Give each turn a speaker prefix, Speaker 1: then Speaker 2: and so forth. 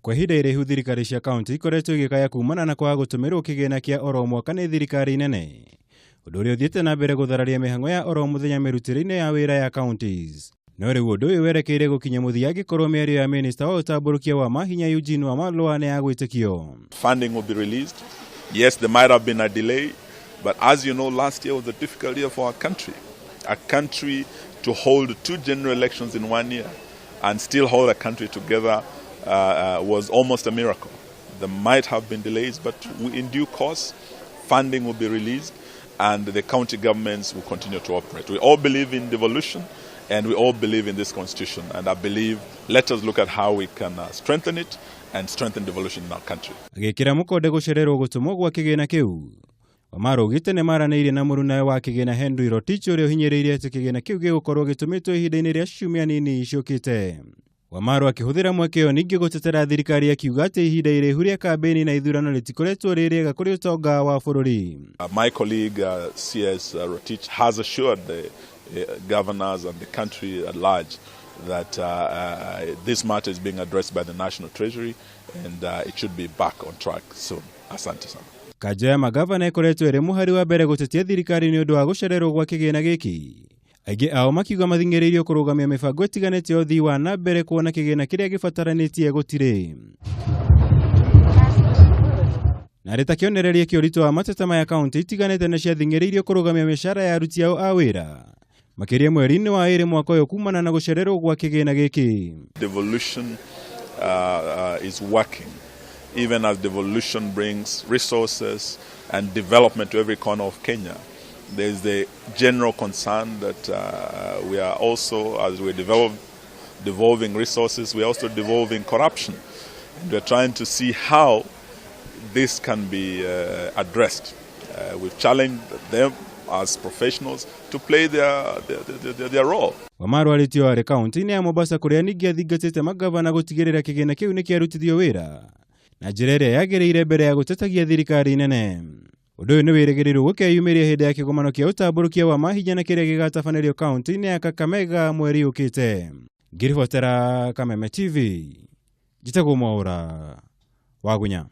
Speaker 1: Kwa ihinda iraihu thirikari cia kaunti ikoretwo igĩkaya kumana na kwaga gũtũmĩrwo kĩgĩna kĩa oro mwaka nĩ thirikari nene, ũndũ ũrĩa ũthiĩte na mbere gũthararia mĩhang'o ya oro mũthenya mĩrutĩre-inĩ ya wĩra ya counties. No rĩu ũndũ ũyũ werekeire gũkinya mũthia angĩkorwo mĩario ya minista wa ũtambũrũkia wa mahinya Eugene Wamalwa nĩ ya gwĩtĩkio.
Speaker 2: Funding will be released. Yes, there might have been a delay, but as you know, last year was a difficult year for our country. A country to hold two general elections in one year and still hold a country together was almost a miracle. There might have been delays, but in due course, funding will be released and the county governments will continue to operate. We all believe in devolution and we all believe in this constitution. And I believe let us look at how we can strengthen it and strengthen devolution in our country.
Speaker 1: Agĩkĩra mũkonde gũcererwo gũtũmwo gwa kĩgĩna kĩu, Wamalwa augĩte nĩ maranĩirie na mũrunawe wa kĩgĩna Henry Rotich ũrĩa ũhinyĩrĩirie atĩ kĩgĩna kĩu gĩgũkorwo gĩtũmĩtwo ihinda-inĩ rĩa ciumia nini ciũkĩte. Wamalwa akĩhũthĩra mweke ũyũ ningĩ gũtetera thirikari akiuga atĩ ihinda iraihu rĩa kambĩini na ithurano rĩtikoretwo rĩ rĩega kũrĩ ũtonga wa bũrũri.
Speaker 2: My colleague CS Rotich has assured the governors and the country at large that this matter is being addressed by the National Treasury and it should be back on track soon. Asante sana.
Speaker 1: Kanjo ya magavana ĩkoretwo ĩrĩ mũhari wa mbere gũtetia thirikari nĩ ũndũ wa gũcererwo gwa kĩgĩna gĩkĩ. Aingĩ ao makiuga mathing'ĩrĩirio kũrũgamia mĩbango ĩtiganĩte ya ũthii wa na mbere kuona kĩgĩna kĩrĩa gĩbataranĩtie gũtirĩ. Na rĩ ta kĩonereria kĩa ũritũ wa mateta maya, kaunti itiganĩte nĩ ciathing'ĩrĩirio kũrũgamia mĩcara ya aruti ao a wĩra makĩria mweri-inĩ wa ĩrĩ mwaka ũyũ kumana na gũcererwo gwa kĩgĩna gĩkĩ.
Speaker 2: Devolution is working, even as devolution brings resources and development to every corner of Kenya. There's the general concern that we are also, as we develop devolving resources, we are also devolving corruption. And we're trying to see how this can be addressed. We've challenged them as professionals to play their role.
Speaker 1: Wamalwa arĩtio arĩ kaunti-inĩ ya Mombasa kũrĩa ningĩ athingatĩte magavana gũtigĩrĩra kĩgĩna kĩu nĩ kĩarutithio wĩra na njĩra ĩrĩa yagĩrĩire mbere ya gũtetagia thirikari nene. Ũndũ ũyũ nĩ wĩrĩgĩrĩirwo gũkeyumĩria hĩndĩ ya kĩgomano kĩa ũtambũrũkia wa mahinya na kĩrĩa gĩgatabanĩrio kaunti-inĩ ya Kakamega mweri ũkĩte. Ngĩribotera Kameme TV, njĩtagwo Mwaũra Wagunya.